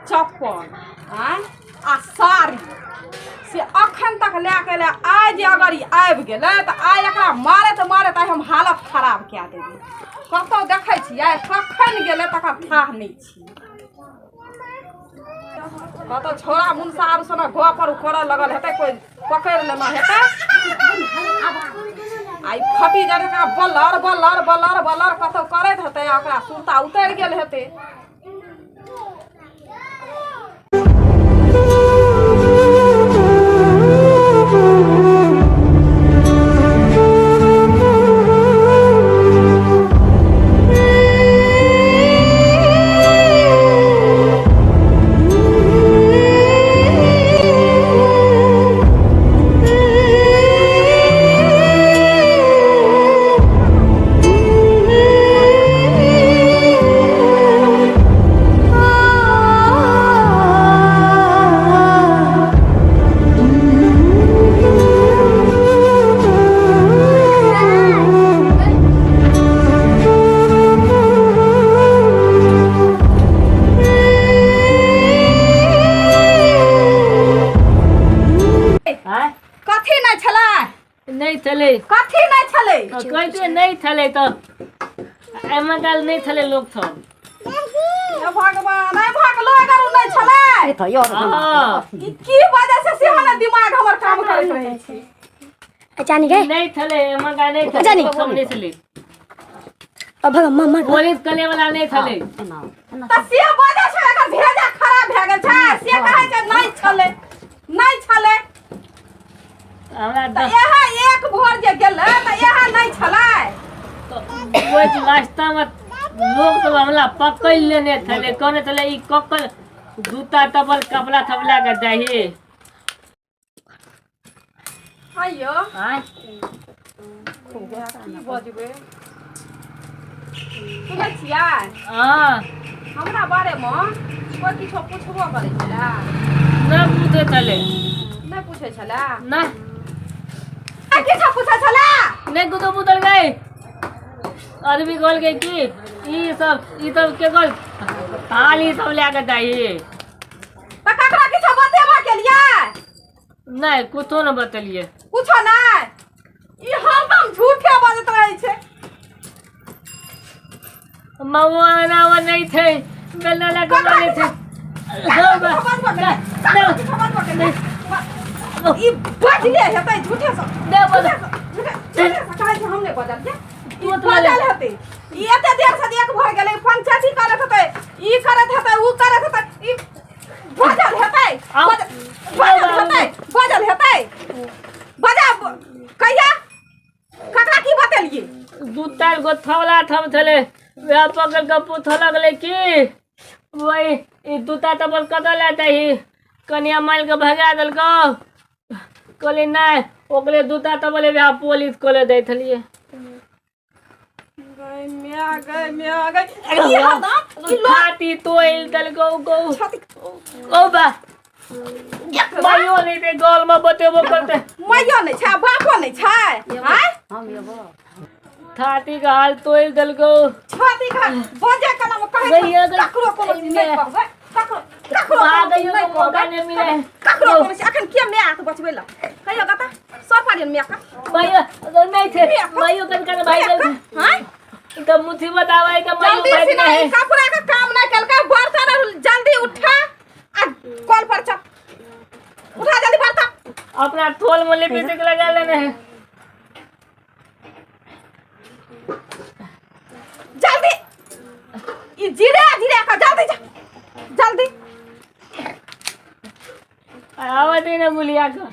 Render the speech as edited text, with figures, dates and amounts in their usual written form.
चप्पल आँय आ साड़ी से अखन तक लए के एलै। आइ जे अगर ई आबि गेलै तऽ आइ एकरा मारैत मारैत आइ हम हालत खराब कए देबै। कतहु देखै छियै कखन गेलै तकर थाह नहि छै। कतहु छौड़ा मुनसा आर सना गप आर करऽ लगल हेतै, कोइ पकड़ि लेना हेतै। आ ई फटी जाइ एकरा बलर बलर बलर बलर कतहु करैत हेतै आ ओकरा सुरता उतरि गेल हेतै। आँय? कथी नहि छलै? नहि छलै। कथी नहि छलै? कहते नहि छलै तऽ एहिमे काल नहि छलै लोक सब। हे भगवान, एहि भाग लोग आर नहि छलै। हँ। ई की वजह से सेहो ने दिमाग हमर काम करैत रहै छै। जानी गए नहि छलै एहिमे काल नहि छलै जानी। लोक सब नहि छलै। अब भगा मामा पुलिस कले वाला नहि छलै। तऽ से वजह से एकर भेजा खराब भए गेल छै। से कहै छै नहि छलै, नहि छलै। हमरा तऽ इएह एक भोर जे गेलै तऽ इएह नहि छलै। ओहि रास्तामे लोक सब हमरा पकड़ि लेने छलै, कहने छलै ई ककर जूता तबल कपड़ा सब लए कऽ जाही। आइयो आँय? की बजबै, सुनै छियै? हँ। हमरा बारेमे कोइ किछो पुछबो करै छलै? नहि पूछै छलै। नहि पूछै छलै? नहि। आ किछो पूछै छलै? नहि कुछो पूछलकै। आदमी कहलकै कि ई सब केकर थाली सब लए कऽ जाही। तऽ ककरा किछो बतेबा केलियै? नहि, कुछो नहि बतेलियै। कुछो नहि? ई हरदम झूठे बजैत रहै छै। महुआ एना नहि छै, बेलना लए कऽ ककरा बोलै छै। किछो बजबो केलियै? ककरा किछो बजबो केलियै? ई बजले हेतै झूठे सँ। नहि बजल। झूठे झूठे सँ कहै छै हम नहि बजलियै। ई तू तऽ बजल हेतै। ई एते देर से एक भर गेलै, पंचायती करैत हेतै, ई करैत हेतै, ऊ करैत हेतै। ई बजल हेतै। आउ। बजल हेतै, बजल हेतै। बजा कहिया ककरा की बतेलियै? दू चारि गो थवला थम छलै, वएह पकड़ कऽ पूछऽ लगलै कि वही ई जूता चप्पल कतऽ लए जाही, कनिया मारि कऽ भगा देलकौ। कहलियै नहि, ओकरे जूता चप्पल वएह पोलिस कऽ दै छलियै। गै म्या, गै म्या, गै। ई हरदम ई लोग छाती तोड़ि देलकौ गौ। छाती गौ बा माइयो नहि दै गलमे बतेबो करतै। माइयो नहि छै, बापो नहि छै। आँय? छाती के हाल तोड़ि देलकौ। छाती के बजे कना मे कहै गै, छै, गै, ककरो कोनो चीज नहि कहबै, ककरो ककरो भाग कोनो चीज गइयो नहि तो मौका कहबै, नहि मिले। ककरो कोनो चीज। अखन के माय के बचबै लए कहियो गता सौंपा दियन माय के। माइयो नहि छै, माइयो कन कन भाइ गेल। आँय? तऽ मुसीबत आबै तऽ माइयो जल्दी भागि सिना जाइ। ई कपड़ा के काम नहि केलकै। बर्तन आर जल्दी उठा आ कल पर चल, उठा जल्दी बर्तन। अपना ठोल में लिपस्टिक लगा लेने है। जल्दी ई जीरे जीरे का जल्दी जा जल्दी। आवा दे ना गुलिया का।